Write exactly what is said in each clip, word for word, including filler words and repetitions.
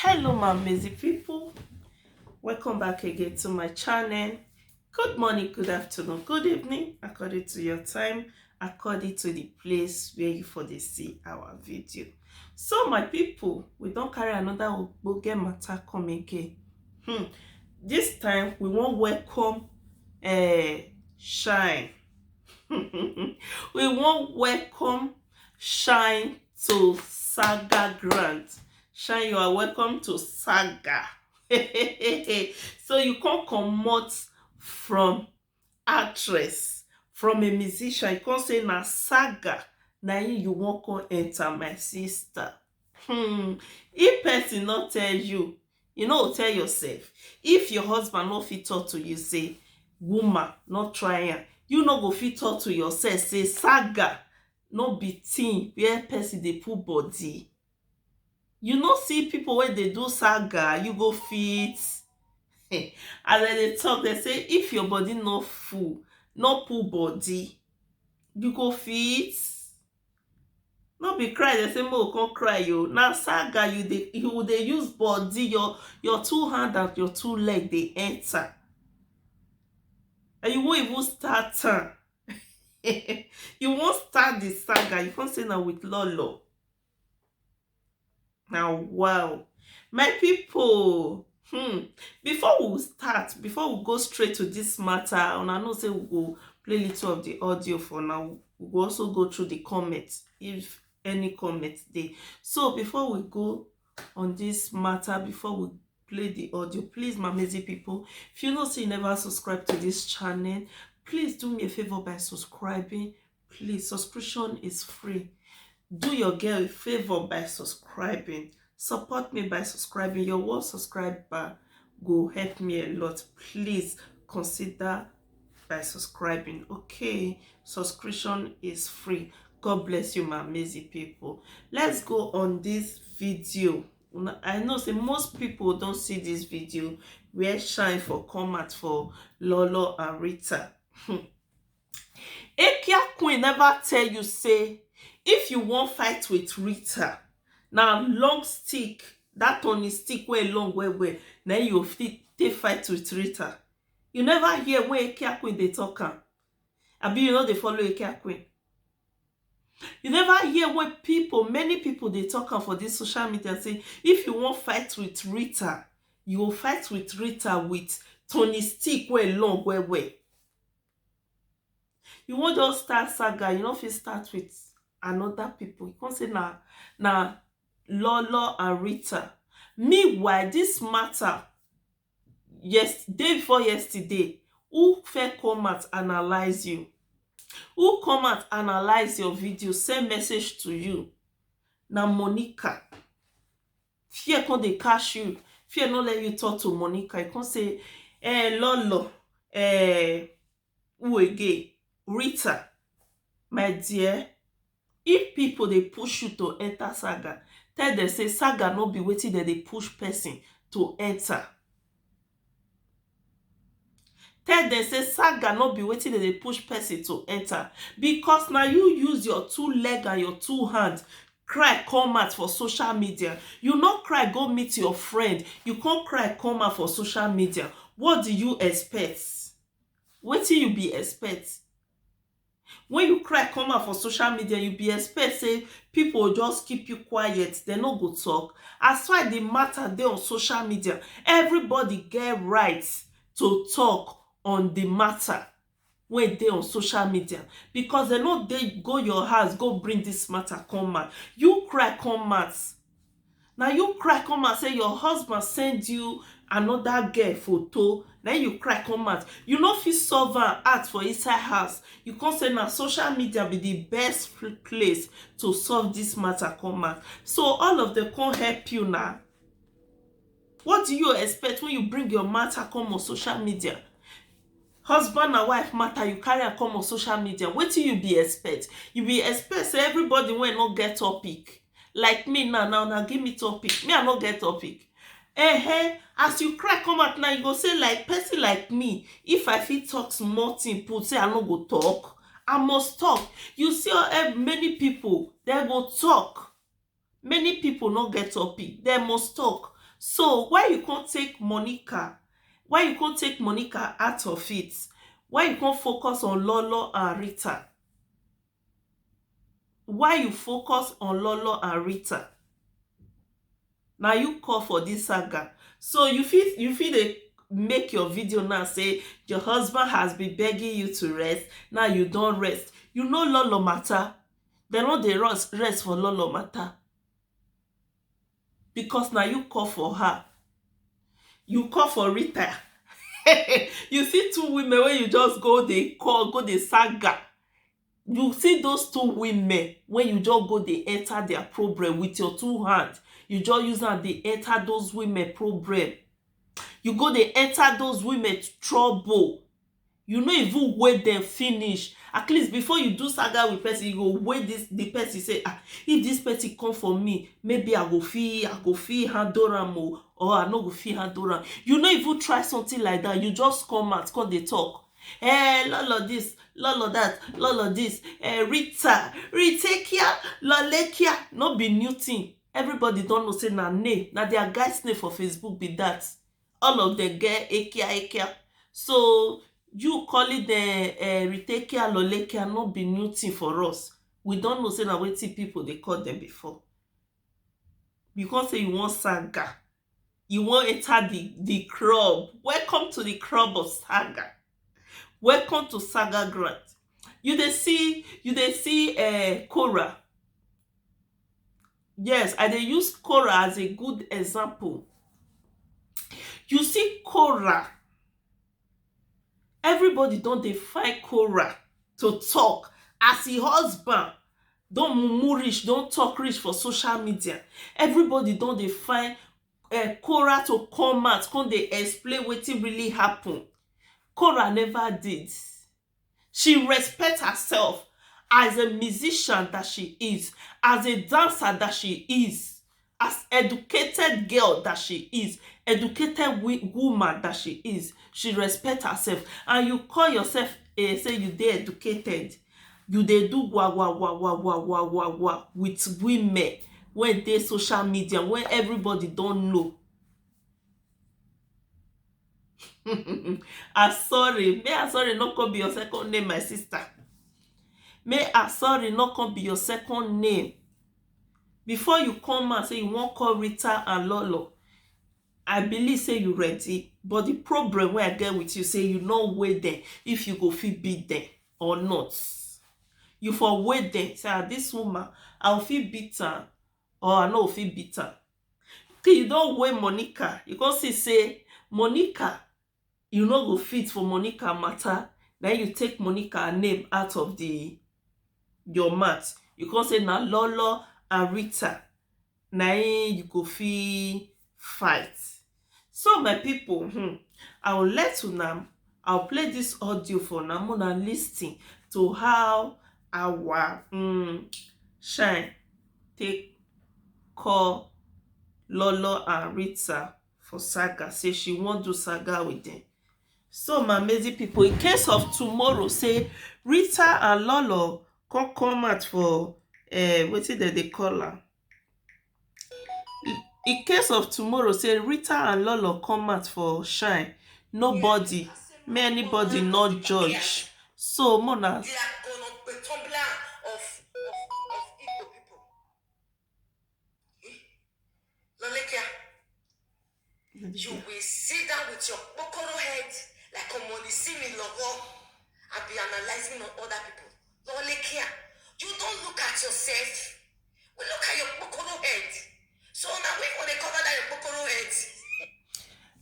Hello, my amazing people. Welcome back again to my channel. Good morning, good afternoon, good evening, according to your time, according to the place where you for dey see our video. So, my people, we don carry another ogbonge matter come again. Hmm. This time, we wan welcome, eh, Shine. We wan welcome Shine to Saga Grant. Shine, you are welcome to Saga. So you come comot from actress, from a musician, you come say na saga, na him you wan come enter, my sister. Hmm. If person no tell you, you no tell yourself. If your husband no fit talk to you, say, "Woman, no try am," you no go fit talk to yourself, say, "Saga no be thing where person dey put body." You no see people wey dey do saga, you go fit. As I dey talk, they say if your body no full, no pull body, you go fit. No be cry, they say, "Mo come cry, yo." Now saga, you dey, you dey use body, your, your two hand and your two leg, they enter. And you won't even start am. You won't start the saga. You can't say now with Lolo. Now, wow. My people, hmm, before we start, before we go straight to this matter, and I know say we go play little of the audio for now. We go also go through the comments, if any comments dey. So before we go on this matter, before we play the audio, please, my amazing people, if you know say you never subscribe to this channel, please do me a favor by subscribing. Please, subscription is free. Do your girl a favor by subscribing. Support me by subscribing. Your one subscriber go help me a lot. Please consider by subscribing. Okay, subscription is free. God bless you, my amazing people. Let's go on this video. Una, I know say most people don't see this video where Shine for come out for Lolo and Rita. Ekia Queen never tell you say if you wan fight with Rita, na long stick, that turning stick wey long well well, na you fit take fight with Rita. You never hear when Ekia Queen dey talk am? Abi you no dey follow Ekia Queen? You never hear when people, many people dey talk am for this social media, say if you wan fight with Rita, you go fight with Rita with turning stick wey long well well. You wan just start saga, you no fit start with another people. You come say na, na Lolo and Rita. Meanwhile, this matter, yes, day before yesterday, who fit come out analyze you? Who come out analyze your video, send message to you? Na Monica. Fear come dey catch you. Fear no let you talk to Monica. You come say, "Eh, Lolo, eh, who again? Rita, my dear, if people dey push you to enter saga, tell them say saga no be wetin dem dey push person to enter." Tell them say saga no be wetin dem dey push person to enter, because na you use your two leg and your two hand cry come out for social media. You no cry go meet your friend, you come cry come out for social media. What do you expect? Wetin you be expect? When you cry come out for social media, you be expect say people just keep you quiet, they no go talk. As far the matter dey on social media, everybody get right to talk on the matter wey dey on social media, because they no dey go your house go bring this matter come out. You cry come out. Now you cry come out say your husband send you another girl photo. Now you cry come out. You no fit solve am out for inside house. You come say na social media be the best pl- place to solve this matter come out. So all of them come help you now. What do you expect when you bring your matter come on social media? Husband and wife matter, you carry am come on social media. Wetin you be expect? You be expect say everybody wey no get topic, like me now, now, now give me topic. Me, I no get topic. Eh, as you cry come out now, you go say, like, person like me, if I fit talk small thing, put say I no go talk, I must talk. You see, eh, many people, they go talk. Many people no get topic, they must talk. So why you can't take Monica? Why you can't take Monica out of it? Why you can't focus on Lolo and Rita? Why you focus on Lolo and Rita? Now you call for this saga. So you feel you feel they make your video now say your husband has been begging you to rest. Now you don't rest. You know Lolo matter. They know they rest, rest for Lolo matter. Because now you call for her. You call for Rita. You see two women where you just go, they call, go the saga. You see those two women when you just go, they enter their problem with your two hands. You just use that they enter those women problem. You go, they enter those women trouble. You no even wait them finish. At least before you do saga with person, you go wait this the person say, ah, if this person come for me, maybe I go feel, I go feel handle am o, or I no go feel handle am. You no even try something like that. You just come out, come dey talk. Eh, Lolo this, Lolo that, Lolo this. Eh, Rita, Ritekia, Lolekia. No be new thing. Everybody don't know say na name. Na their guy's name for Facebook be that. All of them get Ekia Ekia. So you calling them uh, Ritekia, Lolekia, not be new thing for us. We don't know say na wetin people they call them before. Because say you want saga, you want enter the the club. Welcome to the club of saga. Welcome to saga grant. You they see, you they see uh, Cora. Yes, I they use Cora as a good example. You see Cora, everybody don't they find Cora to talk as his husband don't mumu rich, don't talk rich for social media. Everybody don't they find uh, Cora to come out, come they explain what really happened. Cora never did. She respect herself as a musician that she is, as a dancer that she is, as educated girl that she is, educated wi- woman that she is. She respect herself, and you call yourself eh, say you dey educated. You dey do wa wa wa wa wa wa wa wa with women when they social media when everybody don't know. I sorry. May I sorry not come be your second name, my sister. May I sorry not come be your second name. Before you come and say you won't call Rita and Lolo, I believe say you ready. But the problem where I get with you say you know wait them if you go fit beat them or not. You for wait them. Say ah, this woman, I'll feel beat her or I know feel beat her. Okay, you don't wait Monica. You can see say Monica, you no go fit for Monica matter. Now you take Monica name out of the your mouth. You can say na Lolo and Rita. Na you go fit fight. So my people, hmm, I will let you now. I'll play this audio for now. Una listen to how our um, shine take call Lolo and Rita for saga. Say she won't do saga with them. So my amazing people, in case of tomorrow, say Rita and Lolo come come out for uh, wetin dem dey call am. In case of tomorrow, say Rita and Lolo come out for shine. Nobody, may anybody not judge. So Mona, they are gonna be tumbler of of of Igbo people. Lolekia, you will sit down with your kpokoro head like Omonisimi Logo and be analyzing on other people. Lolekia, you don't look at yourself. We look at your kpokoro head. So now we gonna cover that your kpokoro head.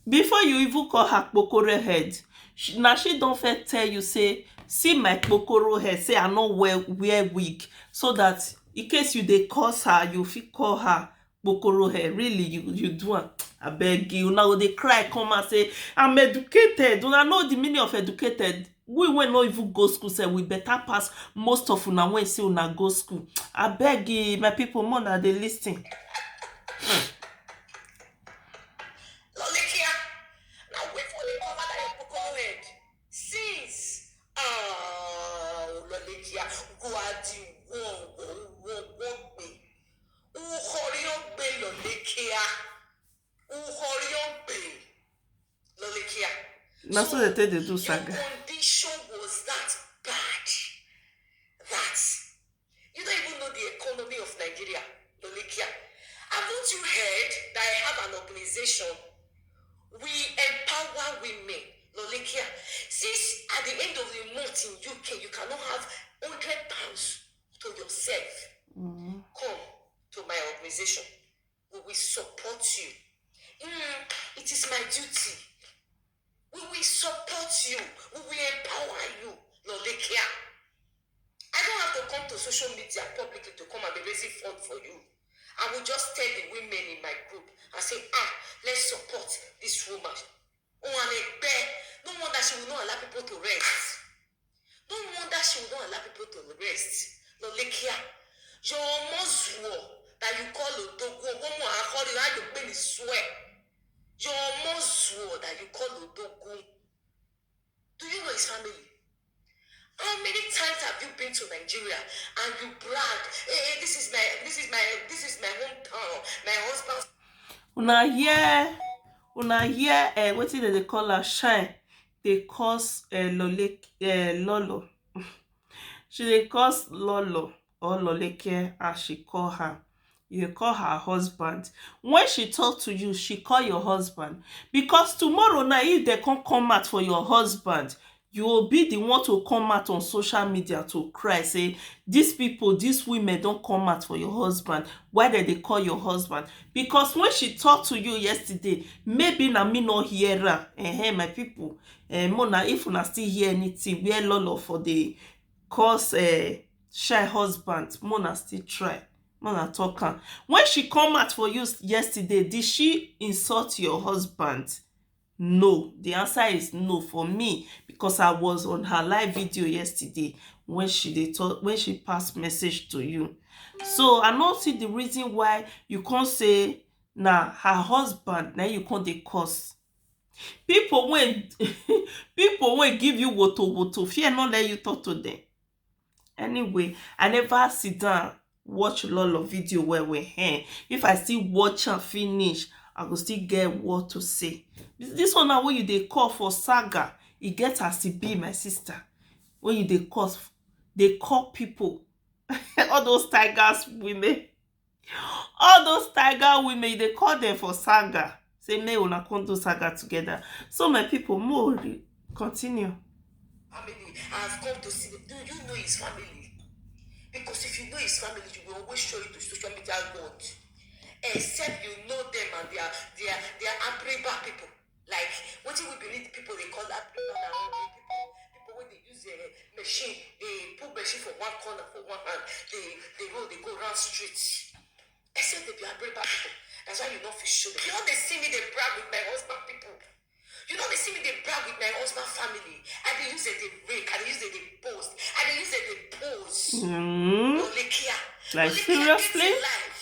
Before you even call her kpokoro head, she, now she don't fair tell you say, see my kpokoro head, say I no wear wear wig, so that in case you dey curse her, you fit call her kpokoro head. Really, you you do am. I beg you. Now they cry, come and say, I'm educated. Una know the meaning of educated. We wey no even go school sef, we better pass most of una wey say una go school. Abeg eh, my people, more una dey listen. Lolekia, na we for dey cover that your kpokoro head. Since ah, Lolekia, go adi won won won won gbe. Ukori ogbe Lolekia. Uhorion Bay, Lolekia. Na so they take dey do Your saga. Condition was that bad that you don't even know the economy of Nigeria, Lolekia. Haven't you heard that I have an organization? We empower women, Lolekia. Since at the end of the month in U K, you cannot have hundred pounds to yourself. Mm. Come to my organization. We will support you. Mm, it is my duty. We will support you. We will empower you, Lolekia. I don't have to come to social media publicly to come and be raising fund for you. I will just tell the women in my group and say, ah, let's support this woman. Oh, and I beg, no wonder she will not allow people to rest. No wonder she will not allow people to rest. Lolekia, your omo zuo that you call Odogwu, Ogomo Akori, how you been swear. Your omo zuo that you call Odogwu. Do you know his family? How many times have you been to Nigeria and you brag, hey, hey, this is my this is my this is my hometown, my husband's Una hear, una hear uh, wetin dem dey call her, Shine dey curse uh, Lole, uh, Lolo. She dey curse Lolo or Lolekia as she call her. You dey call her husband. When she talk to you, she call your husband. Because tomorrow now, if they come come out for your husband, you will be the one to come out on social media to cry, say, these people, these women don't come out for your husband. Why did they call your husband? Because when she talked to you yesterday, maybe na me no hear her. Eh, my people, eh, Mona, if una still hear anything, where Lolo for the cause eh, shy husband, Mona still try. Mona talk am. When she come out for you yesterday, did she insult your husband? No. The answer is no for me, because I was on her live video yesterday when she dey talk, when she pass message to you. So I no see the reason why you can't say na her husband, na you can't dey curse. People when people when give you woto woto, fear not let you talk to them. Anyway, I never sit down watch Lolo video well well. Eh. If I still watch and finish, I go still get what to say. This one now when you dey call for saga, e get as e be, my sister. When you dey call, they call people, all those tigers women, all those tiger women, they call them for saga. Say, may una come do saga together. So my people, more continue. Family. I have come to see them. Do you know his family? Because if you know his family, you will always show it to social media world. Except you know them and they are they are they are Abriba people. Like what we believe people they call Abriba na hungry people. People when they use a machine, they put machine for one corner for one hand, they they roll, they go around streets. Except they be Abriba people. That's why you don't feel show them. You know they see me, they brag with my husband people. You know they see me, they brag with my husband family. I they use it, they rake, I they use it, they post, I they use it, they pose. Mm. Olekia. Like, Olekia, seriously? Get a life.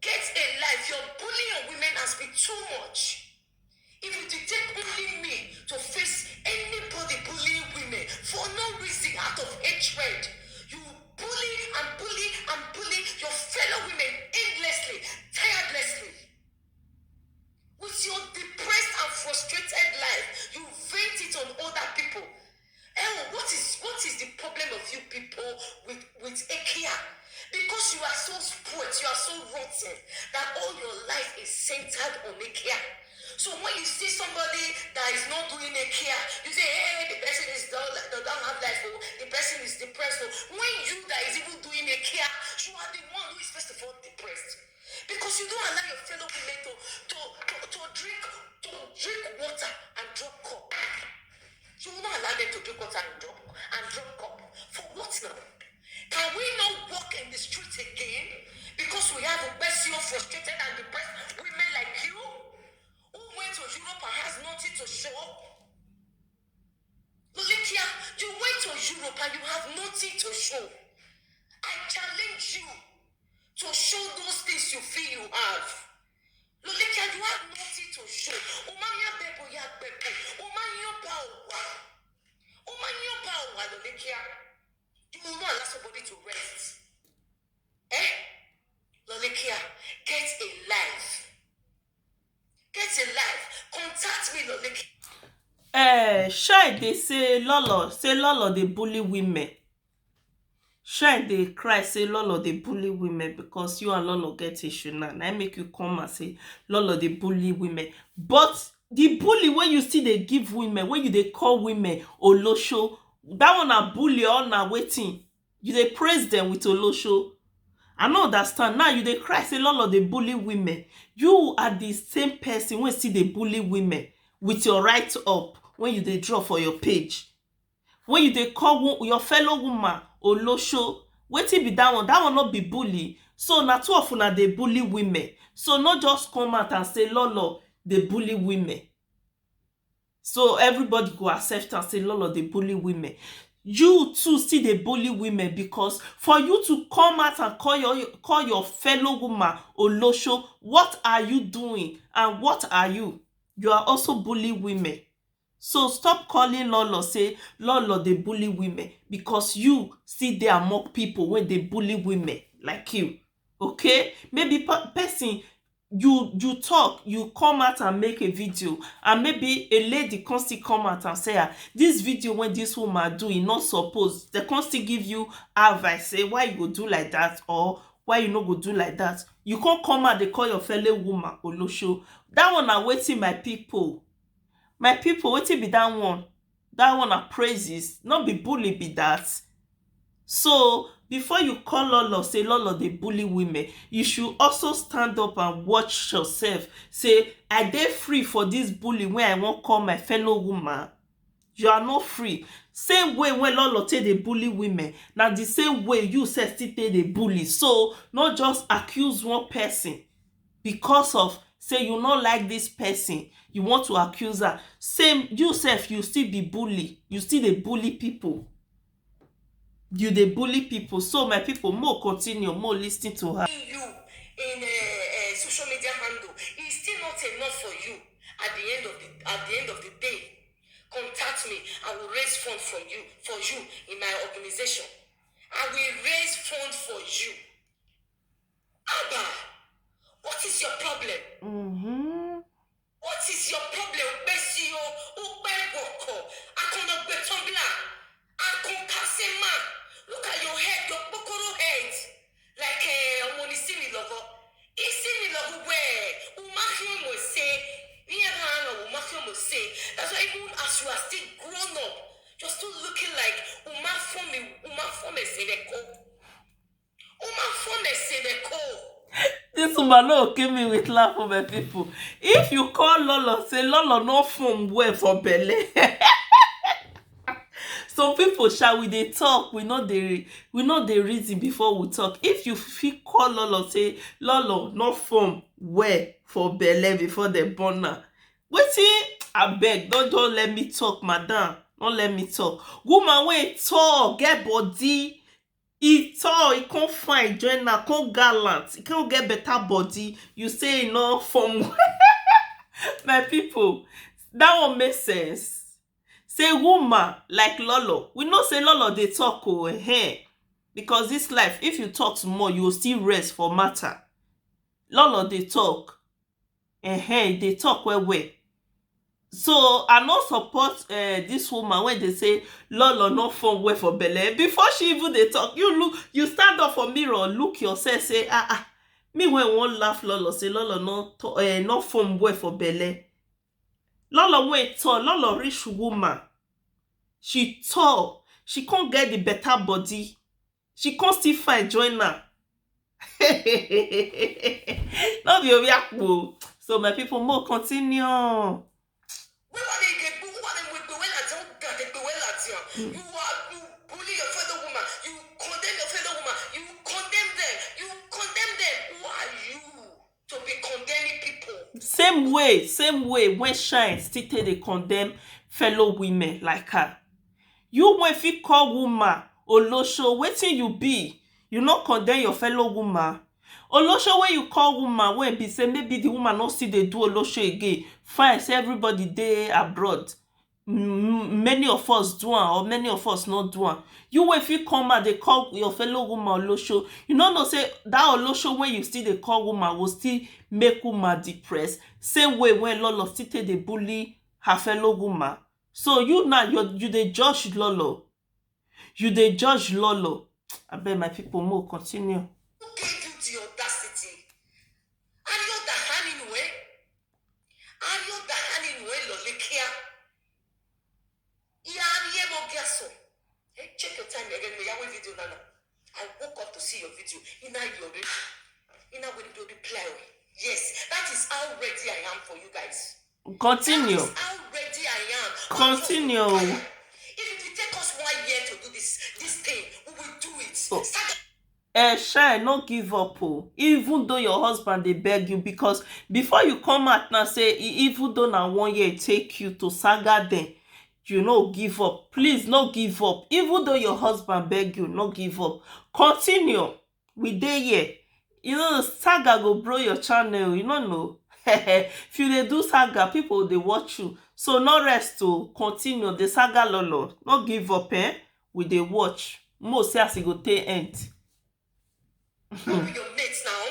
Get a life. Your bullying of women has been too much. If you take only me to face anybody bullying women for no reason out of hatred, you bully and bully and bully your fellow women endlessly, tirelessly. With your depressed and frustrated life, you vent it on other people. Oh, what is what is the problem of you people with with Ekia? Because you are so spoiled, you are so rotten that all your life is centered on Ekia. So when you see somebody that is not doing Ekia, you say, hey, the person is don't, don't have life, oh, the person is depressed. Oh. When you that is even doing Ekia, you are the one who is first of all depressed. Because you don't allow your fellow women to to to, to drink to drink water and drop cup. You will not allow them to drink water and drop and drop cup. For what now? Can we not walk in the streets again? Because we have obsessive, frustrated and depressed women like you who went to Europe and has nothing to show. Lolekia, you went to Europe and you have nothing to show. I challenge you to show those things you feel you have. Lolekia, you have nothing to show. Umanya bebo ya bebo. Umanya pa owa. Umanya pa owa, Lolekia. You will not allow somebody to rest. Eh? Lolekia, get a life. Eh, Shine dey say Lolo, say Lolo dey bully women. Shine dey cry say Lolo dey bully women because you and Lolo get issue now. Na im make you come and say Lolo dey bully women. But the bully wey you still dey give women, wey you dey call women olosho, that one na bully or na wetin? You dey praise them with olosho. I no understand. Now you dey cry say Lolo dey bully women. You are the same person wey still dey bully women with your write up wey you dey draw for your page. When you dey call wo- your fellow woman olosho, wetin be that one? That one no be bully. So na two of una dey bully women. So no just come out and say Lolo dey bully women. So everybody go accept and say Lolo dey bully women. You too still dey bully women, because for you to come out and call your call your fellow woman olosho, what are you doing and what are you? You are also bullying women. So stop calling Lolo say Lolo dey bully women, because you still dey among people wey dey bully women like you. Okay, maybe pe- person, you you talk, you come out and make a video, and maybe a lady come still come out and say, ah, this video wey this woman do, e no suppose. They come still give you advice, say why you go do like that, or why you no go do like that. You come come out dey call your fellow woman olosho. That one na wetin, my people? My people, wetin be that one? That one na praises, no be bully be that. So before you call Lolo say Lolo dey bully women, you should also stand up and watch yourself. Say, I dey free for this bully wey I wan call my fellow woman? You are not free. Same way wey Lolo take dey bully women, na the same way you sef still take dey bully. So no just accuse one person because of say you no like this person, you want to accuse her. Same, you sef, you still be bully, you still dey bully people. You dey bully people. So my people, mo continue, mo listen to her. You in a, a social media handle is still not enough for you. At the end of the at the end of the day, contact me. I will raise fund from you for you in my organization. I will raise fund for you. Abba, what is your problem? Mm-hmm. What is your problem? Besio, Ukbegwoko, Akonogbe Tumbler, Akon Kasema. Look at your head, your Bokoro head. Like a Omonisimi logo. Isimi logo where Umakium will say, Niagara Umakium will say. That's why even as you are still grown up, you're still looking like Umafomi, Umafomi Seneko. Umafomi Seneko. This woman no kill me with laugh, oh, my people. If you call Lolo say Lolo no form well for belle, some people shall we dey talk, we no dey we no dey reason before we talk. If you fit call Lolo say Lolo no form well for belle before dem born am, wetin? Abeg, don't don't let me talk, madam. Don't let me talk. Woman wey tall, get body, e tall, e come fine, join na come gallant, e come get better body. You say e no form. My people, that one make sense. Say woman like Lolo, we know say Lolo dey talk, oh, eh, because this life, if you talk small, you go still rest for matter. Lolo dey talk, eh, eh, dey talk well well. So I no support uh, this woman when they say Lolo no form well for belle. Before she even dey talk, you look, you stand up for mirror, look yourself, say, ah ah. Me when one laugh Lolo say Lolo no to, uh, no form well for belle. Lolo wey tall, Lolo rich woman. She tall, she can't get the better body. She can't still fine join am. No be obi akpo. So my people, mo continue. Wíwá ní igi gbogbo wà ní gbogbo wẹ́lá tí ó ga ní gbogbo wẹ́lá tí ó. You are you bully your fellow woman. You condemn your fellow woman. You condemn them. You condemn them. Who are you to be condemning people? Same way, same way when Shine still take dey condemn fellow women like her. You wey fit call woman olosho, wetin you be? You no condemn your fellow woman. Olosho wey you call woman wey be say maybe the woman no still dey do olosho again. Fine, say everybody dey abroad. m- many of us do am or many of us no do am. You wey fit come out dey call your fellow woman olosho, you no know say that olosho wey you still dey call woman go still make woman depressed, same way when Lolo still take dey bully her fellow woman. So you now, you you dey judge Lolo. You dey judge Lolo. Abeg, my people, mo continue. Who gave you the audacity? Are you the honey way? Are you the honey way, Lolekia? Yeah, I'm here, mo guess so. Hey, check your time again. Me, Yahweh video, Nana. I woke up to see your video. In a your video. In a with the reply. Yes, that is how ready I am for you guys. That Continue. is how ready I am. Continue. If it will take us one year to do this this thing, we will do it. Oh. Saga Eh, shine, no give up, oh. Even though your husband dey beg you, because before you come out now say, e- even though na one year e take you to saga them, you no give up. Please, no give up. Even though your husband beg you, no give up. Continue. We dey here. You know, saga go blow your channel. You no know. If you dey do saga, people dey watch you. So no rest, to continue the saga, Lolo. No give up, eh? We dey watch. Mo see as e go take end. No be your mate now.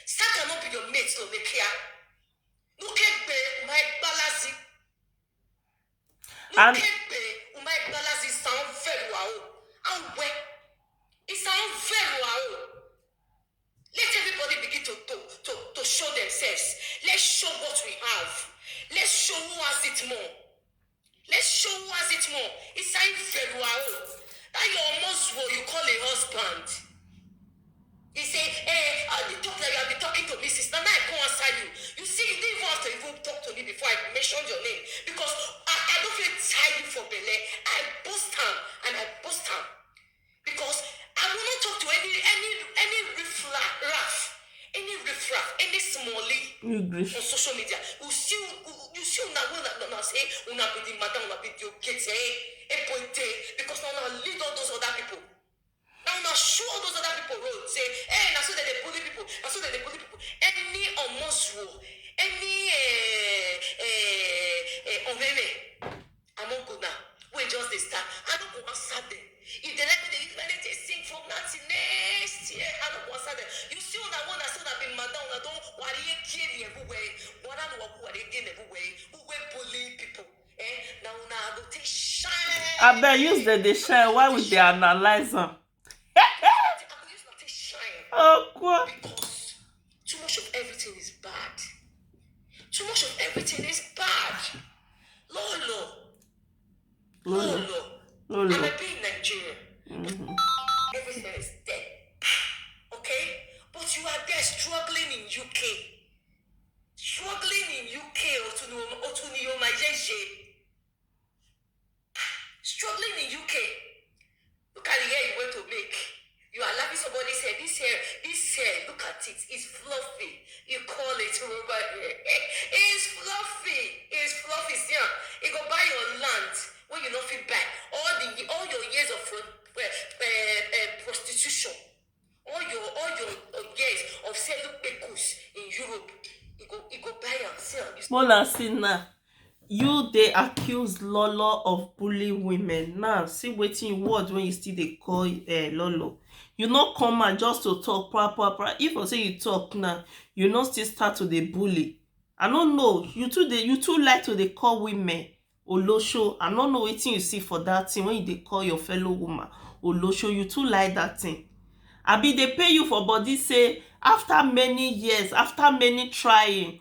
Saga no be your mate, no dey care. No care, my balazi. No And- care, my balazi sound very well. And when it sound very well. Let everybody begin to, to, to, to show themselves. Let's show what we have. Let's show who has it more. Let's show who has it more. It's time very well. That your almost what you call a husband. He say, hey, I be talk like I be talking to me, sister. Now I come answer you. You see, you didn't even have to even talk to me before I mentioned your name. Because I, I don't feel tired for Bele. I post him and I post him. Because I will not talk to any any any riffraff, any riffraff, any smallie English. On social media. You see, you, you see, una go na na say una be the madam, una be the okete, eh, epoete, because now una lead all those other people. Now una show all those other people road. Say, eh, na so they dey bully people. Na so they dey bully people. Any almost rule, any eh eh eh, omeme. Among una wey just dey start, I no go answer dem. If dem like me dey use my name take sing from now till next year, I no go answer dem. You see una wey una say una be madam, una don wari eke ni everywhere, wara no waku wari eke ni everywhere, who wey bully people, eh, na una go take shine. Abeg, use the dey shine while we dey analyze am. I go use una take shine. Okwa. Because too much of everything is bad. Too much of everything is bad. Lolo. Lolo. Lolo. I'm a big Nigerian. Everything is there. Okay? But you are there struggling in U K. Struggling in U K, Otuni Oma Yeye. Struggling in U K. Look at the hair you want to make. You are laughing, somebody said, this hair, this hair, look at it, it's fluffy. You call it rubber hair. It's fluffy. It's fluffy. See, it go buy your land when you no fit buy. All the all your years of uh, uh, uh, prostitution, all your all your uh, years of selling pekus in Europe, it go it go buy and sell. You Mola, see now, you dey accuse Lolo of bullying women. Now see wetin word when you still dey call, eh, Lolo. You no come out just to talk pra pra pra. If I say you talk now, you no still start to dey bully. I no know. You too dey, you too like to dey call women olosho. I no know wetin you see for that thing when you dey call your fellow woman olosho. You too like that thing. Abi dey pay you for body say after many years, after many trying,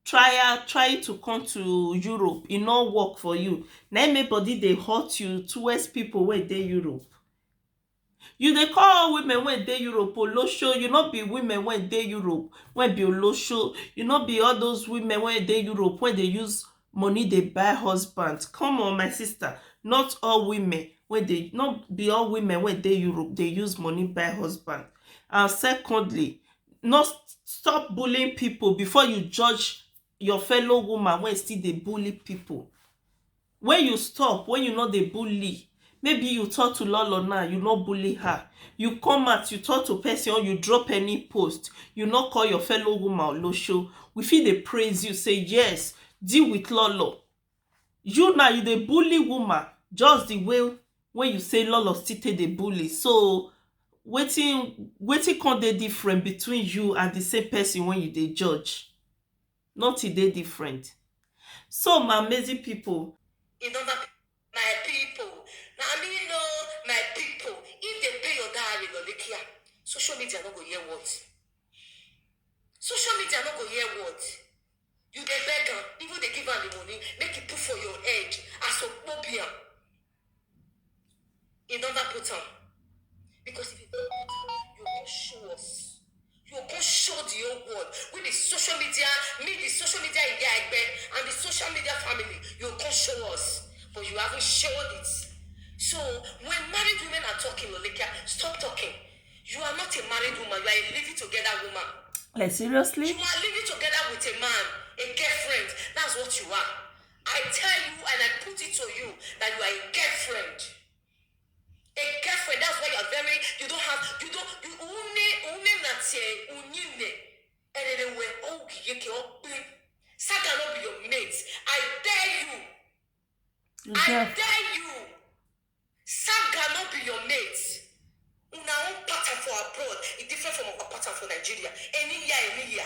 trial try to come to Europe, e no work for you. Na im make body dey hurt you towards people wey dey Europe. You dey call all women wey dey Europe olosho. You no be women wey dey Europe wey be olosho. You no be all those women wey dey Europe wey dey use money dey buy husband. Come on, my sister. Not all women wey dey, no be all women wey dey Europe dey use money buy husband. And secondly, no s- stop bullying people before you judge your fellow woman wey still dey bully people. When you stop, when you no dey bully, maybe you talk to Lolo now, you no bully her. You come out, you talk to person, or you drop any post, you no call your fellow woman olosho. We fit dey praise you, say yes, deal with Lolo. You now, you dey bully woman just the way wey you say Lolo still take dey bully. So wetin wetin come dey different between you and the same person wey you dey judge? Nothing dey different. So, my amazing people, e don happen. My people, na me know my people. If they pay your dowry, Lolekia, social media no go hear what. Social media no go hear what. You dey beg am, even dey give am the money, make e put for your head as Okpobia. E don put am. Because if you don't put am, you go show us. You go show the whole world. With the social media, me, the social media Iya Egbe, and the social media family, you go show us. But you haven't showed it. So, when married women are talking, Lolekia, stop talking. You are not a married woman. You are a living together woman. Like, seriously? You are living together with a man, a girlfriend. That's what you are. I tell you and I put it to you that you are a girlfriend. A girlfriend, that's why you are very, you don't have, you don't, you, une, une na tie, unyine. Erere we, oh, yeke, oh, pin. Saga no be your mate. I dare you. I dare you. Saga no be your mate. Una own pattern for abroad, e different from our pattern for Nigeria. Any year, any year.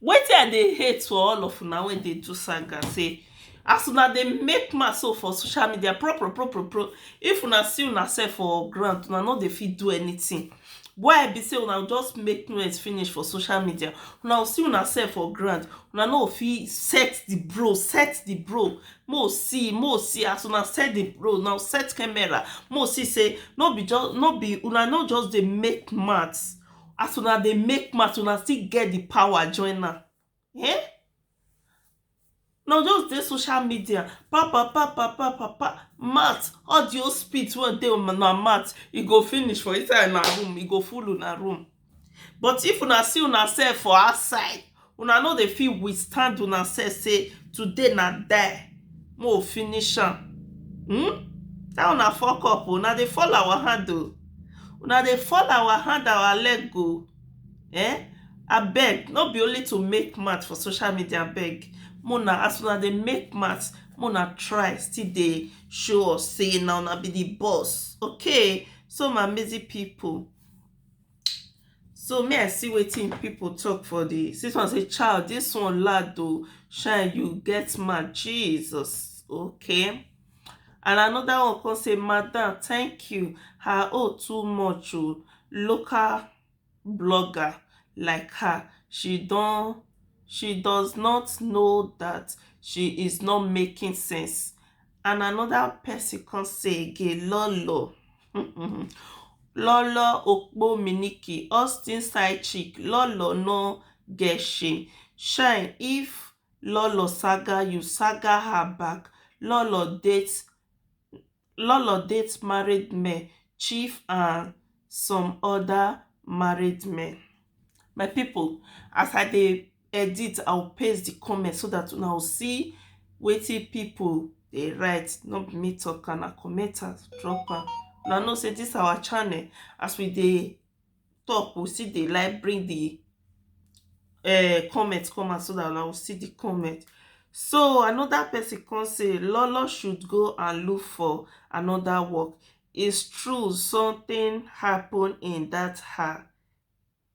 Wetin I dey hate for all of una wey dey do saga, say as una dey make mouth so for social media, pro pro pro pro pro, if una see una sef for ground, una no dey fit do anything. Why be say una just make noise finish for social media? Una see una sef for ground, una no fit set the bro, set the bro. Mo see, mo see as una set the bro, now set camera. Mo see say no be just, no be, una no just dey make mouth. As una dey make mouth, una still get the power join am. Eh? Now just dey social media, pa pa pa pa pa pa pa, mouth, audio speech wey dey una mouth, e go finish for inside una room, e go full una room. But if una see una sef for outside, una no dey fit withstand una sef, say today na die, mo finish am. Hmm? That una fuck up o, una dey fall our hand o. Una dey fall our hand, our leg o. Eh? Abeg, no be only to make mouth for social media, abeg. Mona, as una dey make mouth, mona try still dey show us say na una be the boss. Okay, so my amazing people. So me, I see wetin people talk for the, this one say, child, this one loud o, shine, you get mad, Jesus. Okay. And another one come say, madam, thank you. Her own too much o. Local blogger like her, she don, she does not know that she is not making sense. And another person come say again, Lolo. Lolo Okpo Miniki, Austin side chick, Lolo no get shame. Shine, if Lolo saga you, saga her back. Lolo date, Lolo date married men, chief and some other married men. My people, as I dey edit, I will paste the comment so that una will see wetin people dey write. No be me talk am, na commenters drop am. Una know say this our channel, as we dey talk, we still dey like bring the uh, comment come out so that una will see the comment. So another person come say, Lolo should go and look for another work. It's true, something happened in that her,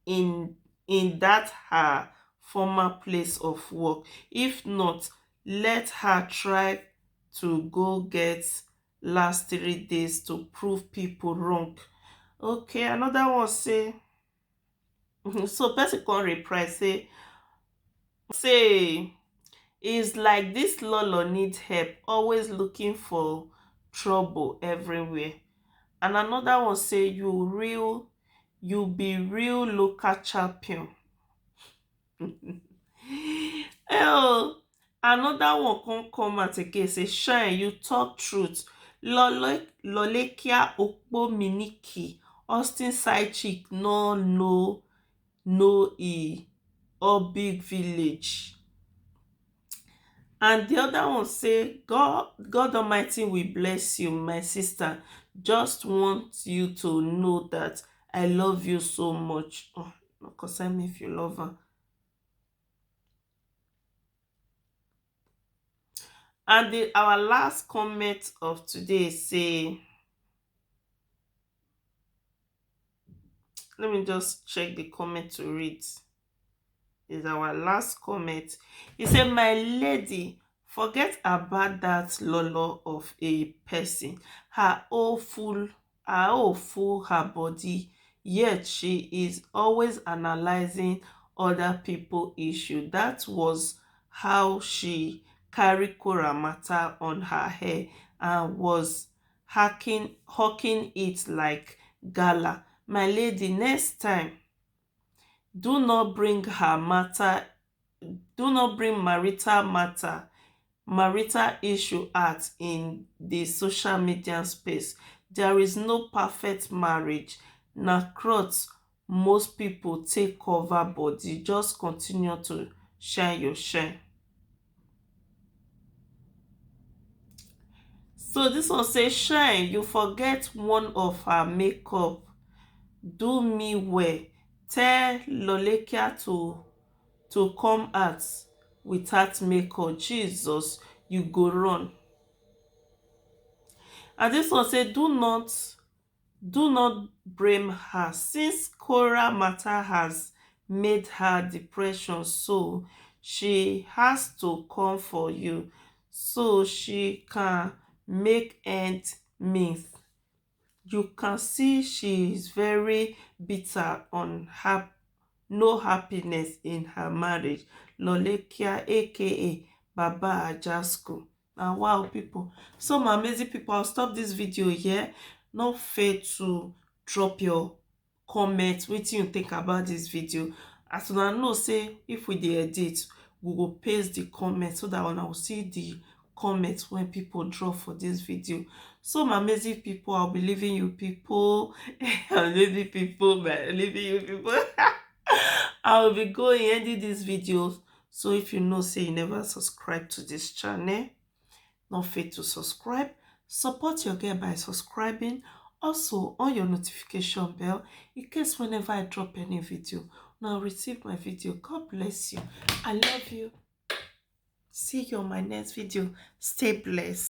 in in that her former place of work. If not, let her try to go get last three days to prove people wrong. Okay, another one say, so person come reply say, say, is like this Lolo need help, always looking for trouble everywhere. And another one say, you real, you be real local champion. Oh, another one come come out again say, shine, you talk truth. Lole, Lolekia Okpo Miniki, Austin side chick, no, no, no, e or big village. And the other one say, God, God Almighty will bless you, my sister. Just want you to know that I love you so much. Oh, no concern me if you love her. And the, our last comment of today say, let me just check the comment to read. Is our last comment. He said, "My lady, forget about that lolo of a person. Her awful, her awful her body. Yet she is always analyzing other people issue. That was how she carry Korah matter on her hair and was hawking, hawking it like gala. My lady, next time, do not bring her matter, do not bring marital matter, marital issue out in the social media space. There is no perfect marriage. Na cloth most people take cover body. Just continue to shine your shine." So this one say, "Shine, you forget one of her makeup. Do me well. Tell Lolekia to, to come out without makeup. Jesus, you go run." And this one say, "Do not, do not blame her. Since Korah matter has made her depression, so she has to come for you so she can make ends meet. You can see she is very bitter on her, no happiness in her marriage. Lolekia, A K A Baba Ajasko." Now, wow, people. So, my amazing people, I'll stop this video here. Not fail to drop your comment, wetin you think about this video. As una know say if we dey edit, we go paste the comment so that una go see the comments when people drop for this video. So, my amazing people, I'll be leaving you people. I'm leaving people, but leaving you people. I will be going ending this video. So if you know say you never subscribe to this channel, not fail to subscribe. Support your girl by subscribing. Also on your notification bell in case whenever I drop any video, now receive my video. God bless you. I love you. See you on my next video. Stay blessed.